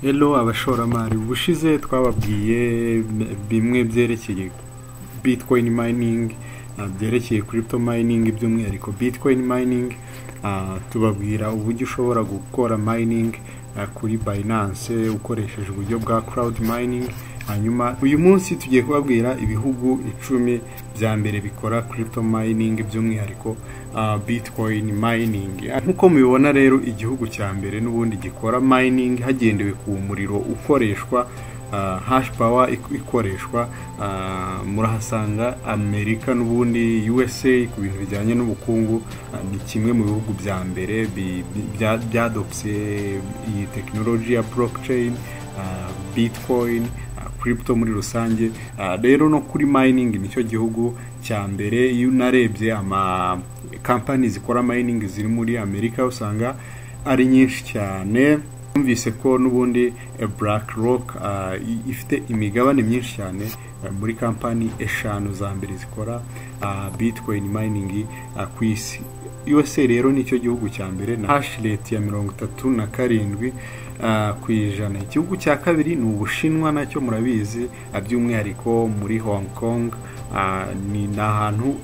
Hello abashoramari, ubushize twababwiye bimwe byerekeye Bitcoin mining, byerekeye crypto mining, by'umwihariko Bitcoin mining, tubabwira uburyo ushobora gukora mining kuri Binance ukoresheje uburyo bwa cloud mining. Hanyuma uyu munsi tugiye kubabwira ibihugu 10 bya mbere bikora crypto mining, by'umwihariko Bitcoin mining. Nk'uko mubibona rero, igihugu cya mbere n'ubundi gikora mining hagendewe ku muriro ukoreshwa, hash power ikoreshwa, murahasanga Amerika n'ubundi USA. Ku bintu bijyanye n'ubukungu, ni kimwe mu bihugu bya mbere byadopse iyi tekinoloji ya blockchain, Bitcoin, crypto muri rusange. Rero no kuri mining nicyo gihugu cya mbere. Iyo unarebye ama kampani zikora mining ziri muri Amerika, usanga ari nyinshi cyane. Numvise ko n'ubundi BlackRock ifite imigabane myinshi cyane muri kampani 5 za mbere zikora Bitcoin mining ku isi. USA rero nicyo gihugu cya mbere na hash rate ya 37%. Igihugu cya kabiri ni Ubushinwa, nacyo murabizi, by'umwihariko muri Hong Kong, ni ahantu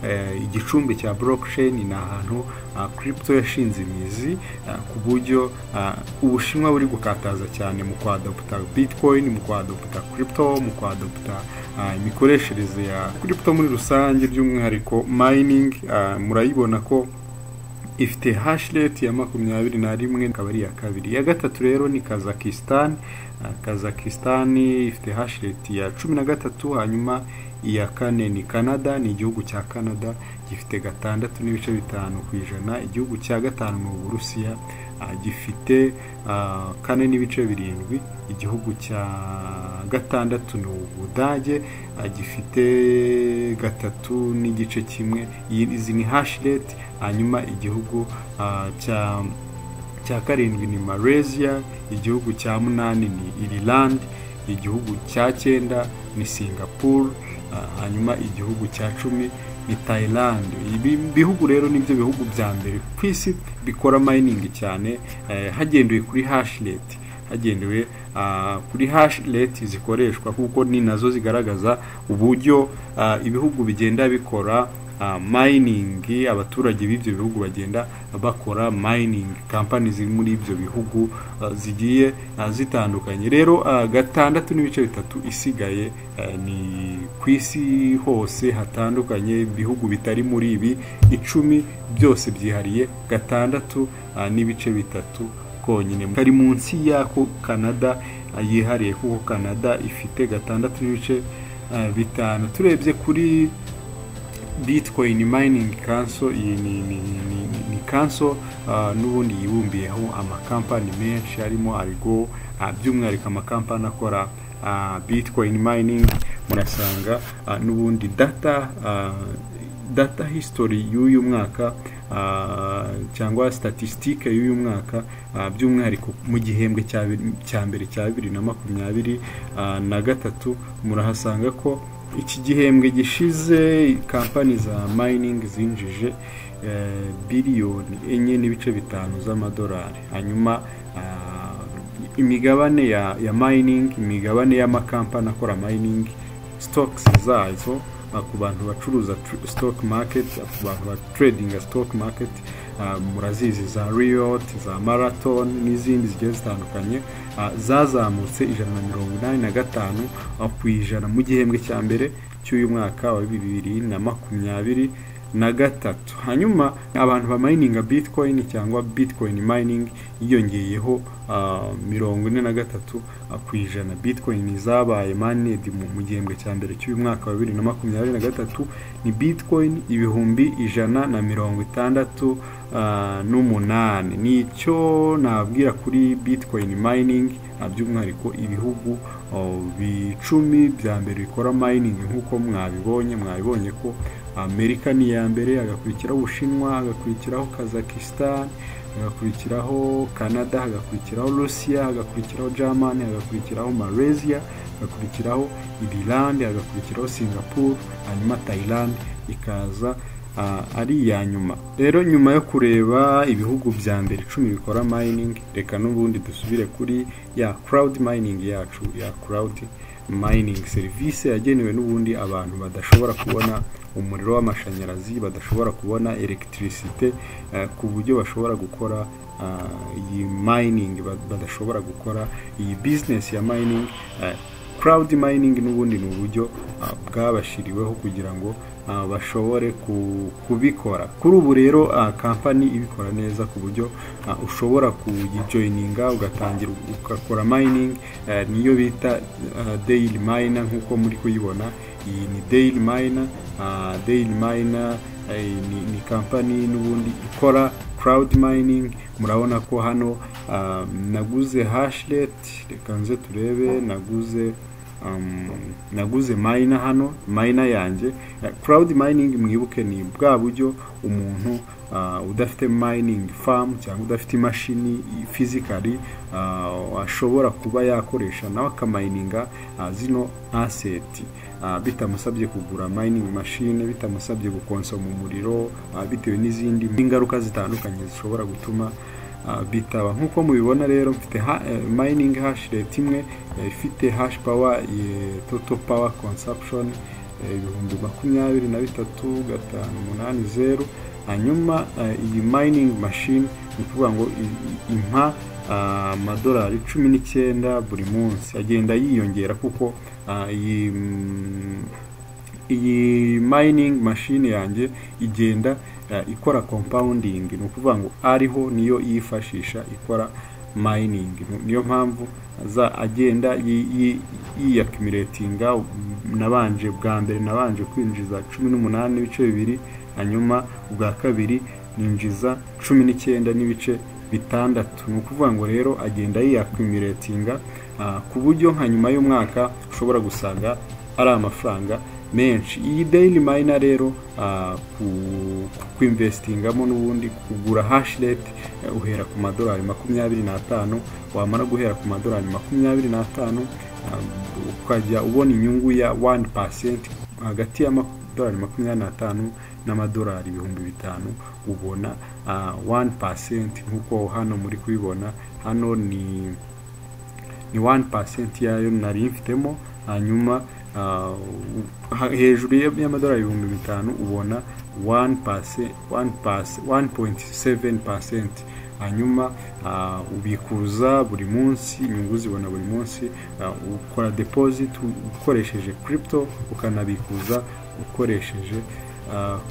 igicumbi cya blockchain, ni ahantu crypto yashinze imizi, ku buryo Ubushinwa buri gukataza cyane mu kwadopta Bitcoin, mu kwadopta crypto, mu kwadopta imikoreshereze ya crypto muri rusange, by'umwihariko mining. Murayibona ko ifite hash rate ya 21, akaba ari iya kabiri. Iya gatatu rero ni Kazakhstan. Kazakhstan ifite hash rate ya 13. Hanyuma iya kane ni Canada, ni igihugu cya Canada gifite 6.5%. Igihugu cya gatanu ni Uburusiya, gifite 4.7. Igihugu cya gatandatu ni Ubudage, gifite 3.1. Izi ni hash rate. Hanyuma igihugu cya karindwi ni Malaysia, igihugu cya munani ni Ireland, igihugu cya cyenda ni Singapore, hanyuma igihugu cya 10 ni Thailand. Ibi bihugu rero nibyo bihugu bya mbere ku isi bikora mining cyane, hagendewe kuri hash rate, hagendewe kuri hash rate zikoreshwa, kuko ni nazo zigaragaza uburyo ibihugu bigenda bikora mining, abaturage b'ibyo bihugu bagenda bakora mining, kampani ziri muri ibyo bihugu zigiye zitandukanye. Rero 6.3 isigaye ni ku isi hose hatandukanye, ibihugu bitari muri ibi 10 byose byihariye 6.3 konyine, kari munsi y'ako Canada yihariye, kuko Canada ifite 6.5. Turebye kuri Bitcoin Mining Council, iyi ni council n'ubundi yibumbiyeho amakampani menshi harimo Algo, by'umwihariko amakampani akora Bitcoin mining. Murasanga n'ubundi data history y'uyu mwaka, cyangwa statistique y'uyu mwaka, by'umwihariko mu gihembwe cya mbere cya 2023, murahasanga ko iki gihembwe gishize kampani za mining zinjije biliyoni 4.5 z'amadolari. Hanyuma imigabane ya mining, imigabane y'amakampani akora mining, stocks zazo, ku bantu bacuruza stock market, ku bantu ba trading stock market, murazizi za Riot, za Marathon n'izindi zigiye zitandukanye, zazamutse 185% mu gihembwe cya mbere cy'uyu mwaka wa 2023. Hanyuma abantu bamayininga Bitcoin cyangwa Bitcoin mining yiyongeyeho 43%. Bitcoin zabaye mined mu gihembwe cya mbere cy'uyu mwaka wa 2023 ni Bitcoin 168,000. Nicyo nabwira kuri Bitcoin mining, by'umwihariko ibihugu 10 bya mbere bikora mining. Nk'uko mwabibonye ko Amerika ni iya mbere, hagakurikiraho Ubushinwa, hagakurikiraho Kazakhstan, hagakurikiraho Canada, hagakurikiraho Russia, hagakurikiraho Germany, hagakurikiraho Malaysia, hagakurikiraho Ireland, hagakurikiraho Singapore, hanyuma Thailand ikaza ari iya nyuma. Rero nyuma yo kureba ibihugu bya mbere 10 bikora mining, reka n'ubundi dusubire kuri ya cloud mining yacu, ya cloud mining serivisi yagenewe n'ubundi abantu badashobora kubona umuriro w'amashanyarazi, badashobora kubona electricité ku buryo bashobora gukora iyi mining, badashobora gukora iyi business ya mining. Cloud mining n'ubundi ni uburyo bwabashiriweho kugira ngo bashobore kubikora. Kuri ubu rero kampani ibikora neza ku buryo ushobora kuyijoininga ugatangira ugakora mining, niyo bita Daily Miner. Nk'uko muri kuyibona, iyi ni Daily Miner. Daily Miner ni kampani n'ubundi ikora cloud mining. Murabona ko hano naguze hashrate, reka nze turebe, naguze miner hano, miner yanjye. Cloud mining, mwibuke, ni bwa buryo umuntu udafite mining farm cyangwa udafite imashini physically ashobora kuba yakoresha nawe akamininga zino asset bitamusabye kugura mining machine, bitamusabye gukonsoma umuriro, bitewe n'izindi ingaruka zitandukanye zishobora gutuma bitaba. Nk'uko mubibona rero, mfite mining hash rate imwe ifite hash power, total power consumption 23,580. Hanyuma iyi mining machine, ni ukuvuga ngo impa amadolari 19 buri munsi, agenda yiyongera kuko iyi mining machine yanjye igenda ikora compounding. Ni ukuvuga ngo ariho niyo yifashisha ikora mining, niyo mpamvu za agenda yiyaccumulatinga. Nabanje bwa mbere nabanje kwinjiza 18.2, hanyuma ubwa kabiri ninjiza 19.6. Ni ukuvuga ngo rero agenda yiyaccumulatinga ku buryo nka nyuma y'umwaka ushobora gusanga ari amafaranga menshi. Iyi Daily Miner rero, kwinvestingamo n'ubundi kugura hash rate, uhera ku madolari 25. Wamara guhera ku madolari 25, ukajya ubona inyungu ya 1%. Hagati y'amadolari 25 n'amadolari 5000 ubona 1%, nk'uko hano muri kubibona. Hano ni 1% yayo nari mfitemo. Hanyuma hejuru y'amadolari 5000 ubona 1.7%. Hanyuma ubikuza buri munsi, inyungu zibona buri munsi. Ukora deposit ukoresheje crypto, ukanabikuza ukoresheje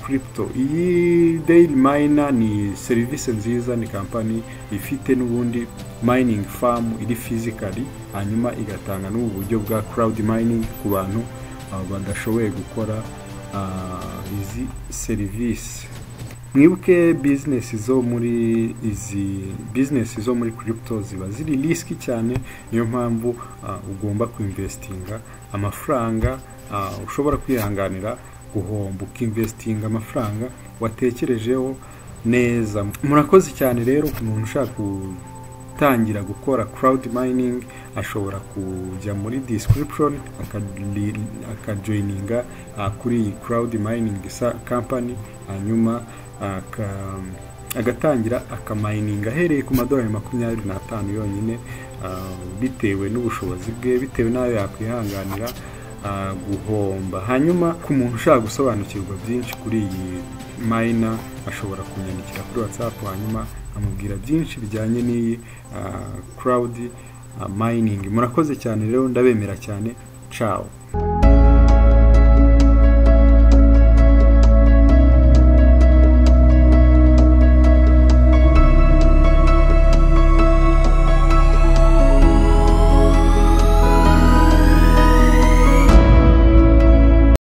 crypto. Iyi Daily Miner ni serivisi nziza, ni kampani ifite n'ubundi mining farm iri physically, hanyuma igatanga n'ubu buryo bwa cloud mining ku bantu badashoboye gukora izi serivisi. Mwibuke, business zo muri izi business zo muri crypto ziba ziri risky cyane, niyo mpamvu ugomba kuinvestinga amafaranga ushobora kwihanganira guhomba, ukinvestinga amafaranga watekerejeho neza. Murakoze cyane. Rero ku muntu ushaka gutangira gukora cloud mining, ashobora kujya muri description akajoininga kuri iyi cloud mining company, hanyuma agatangira akamininga ahereye ku madolari 25 yonyine, bitewe n'ubushobozi bwe, bitewe n'ayo yakwihanganira guhomba. Hanyuma ku muntu ushaka gusobanukirwa byinshi kuri iyi miner, ashobora kunyandikira kuri WhatsApp, hanyuma amubwira byinshi bijyanye n'iyi cloud mining. Murakoze cyane rero, ndabemera cyane. Ciao.